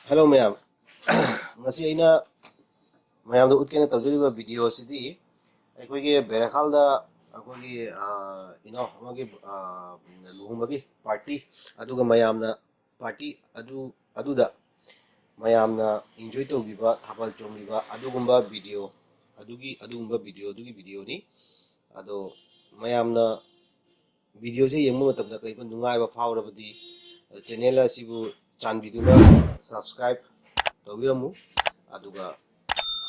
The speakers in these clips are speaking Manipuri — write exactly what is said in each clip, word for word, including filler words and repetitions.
Hello ꯃꯌꯥꯝ, ꯉꯁꯤ ꯑꯩꯅ ꯃꯌꯥꯝꯗ ꯎꯠꯀꯦꯅ ꯇꯧꯖꯔꯤꯕ video ꯑꯁꯤꯗꯤ ꯑꯩꯈꯣꯏꯒꯤ ꯕꯦꯔꯥꯈꯥꯜꯗ ꯑꯩꯈꯣꯏꯒꯤ, ꯑ, ꯏꯅꯥꯎ ꯑꯃꯒꯤ, ꯑ, ꯂꯨꯍꯣꯡꯕꯒꯤ party, ꯑꯗꯨꯒ ꯃꯌꯥꯝꯅ party ꯑꯗꯨ, ꯑꯗꯨꯗ ꯃꯌꯥꯝꯅ enjoy ꯇꯧꯈꯤꯕ, ꯊꯥꯕꯜ ꯆꯣꯡꯈꯤꯕ ꯑꯗꯨꯒꯨꯝꯕ video, ꯑꯗꯨꯒꯤ, ꯑꯗꯨꯒꯨꯝꯕ video, ꯑꯗꯨꯒꯤ videoꯅꯤ꯫ ꯑꯗꯣ ꯃꯌꯥꯝꯅ videoꯁꯦ ꯌꯦꯡꯕ ꯃꯇꯝꯗ ꯀꯔꯤꯒꯨꯝꯕ ꯅꯨꯡꯉꯥꯏꯕ ꯐꯥꯎꯔꯕꯗꯤ, channel ꯑꯁꯤꯕꯨ ꯆꯥꯟꯕꯤꯗꯨꯅ subscribe ꯇꯧꯕꯤꯔꯝꯃꯨ꯫ ꯑꯗꯨꯒ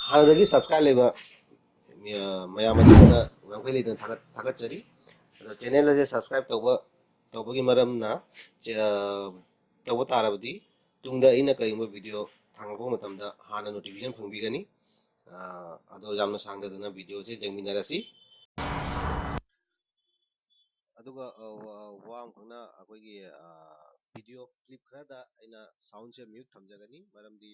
ꯍꯥꯟꯅꯗꯒꯤ subscribe ꯂꯩꯕ, ꯑ, ꯃꯌꯥꯝ ꯑꯗꯨꯗꯅ ꯉꯝꯈꯩ ꯂꯩꯇꯅ ꯊꯥꯒꯠ-, ꯊꯥꯒꯠꯆꯔꯤ꯫ ꯑꯗꯣ channel ꯑꯁꯦ subscribe ꯇꯧꯕ, ꯇꯧꯕꯒꯤ ꯃꯔꯝꯅ, ꯑ, ꯇꯧꯕ ꯇꯥꯔꯕꯗꯤ ꯇꯨꯡꯗ ꯑꯩꯅ ꯀꯔꯤꯒꯨꯝꯕ video ꯊꯥꯡꯒꯠꯄ ꯃꯇꯝꯗ ꯍꯥꯟꯅ notification ꯐꯪꯕꯤꯒꯅꯤ꯫ ꯑ, ꯑꯗꯣ ꯌꯥꯝꯅ ꯁꯥꯡꯗꯗꯅ videoꯁꯦ ꯌꯦꯡꯃꯤꯟꯅꯔꯁꯤ꯫ ꯑꯗꯨꯒ, ꯑ, ꯋꯥ-, ꯋꯥ ꯑꯃꯈꯛꯅ ꯑꯩꯈꯣꯏꯒꯤ, ꯑ, video clip ꯈꯔꯗ ꯑꯩꯅ soundꯁꯦ mute ꯊꯝꯖꯒꯅꯤ, ꯃꯔꯝꯗꯤ,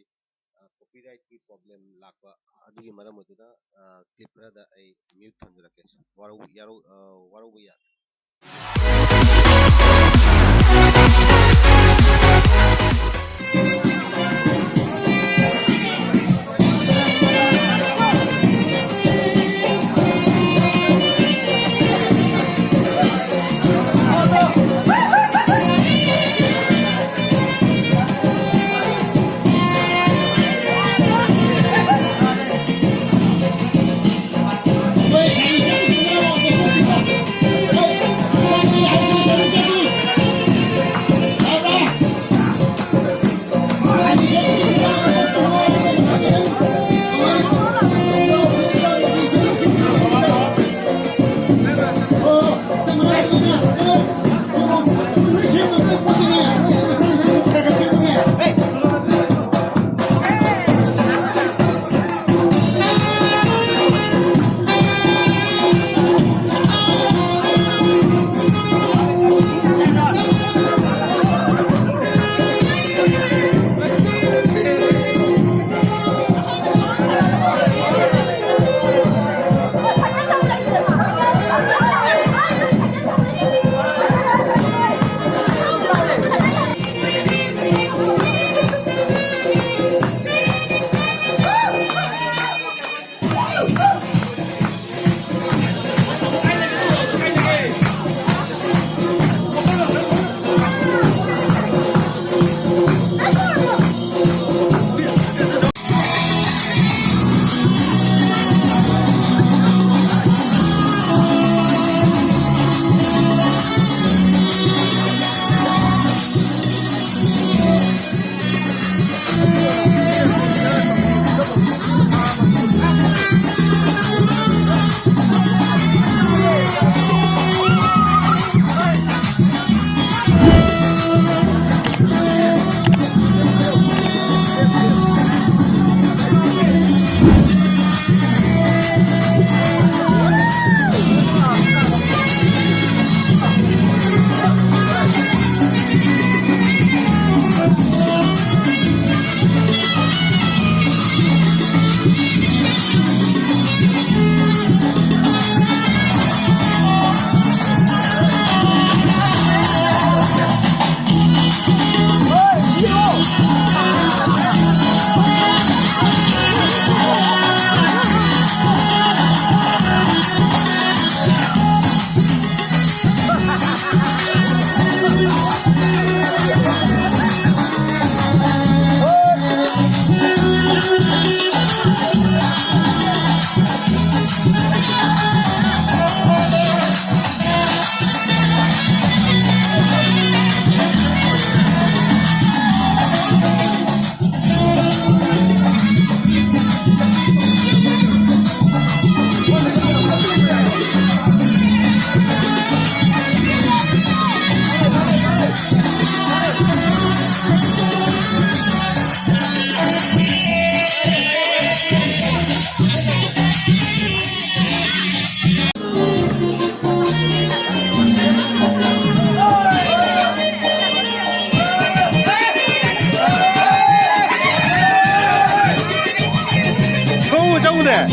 ꯑ, copyrightꯀꯤ problem ꯂꯥꯛꯄ ꯑꯗꯨꯒꯤ ꯃꯔꯝ ꯑꯣꯏꯗꯨꯅ, ꯑ, clip ꯈꯔꯗ ꯑꯩ mute ꯊꯝꯖꯔꯛꯀꯦ꯫ ꯋꯥꯔꯧ-, ꯌꯥꯔꯧ-, ꯑ, ꯋꯥꯔꯧꯕ ꯌꯥꯗꯦ꯫ ꯎꯗꯦ꯫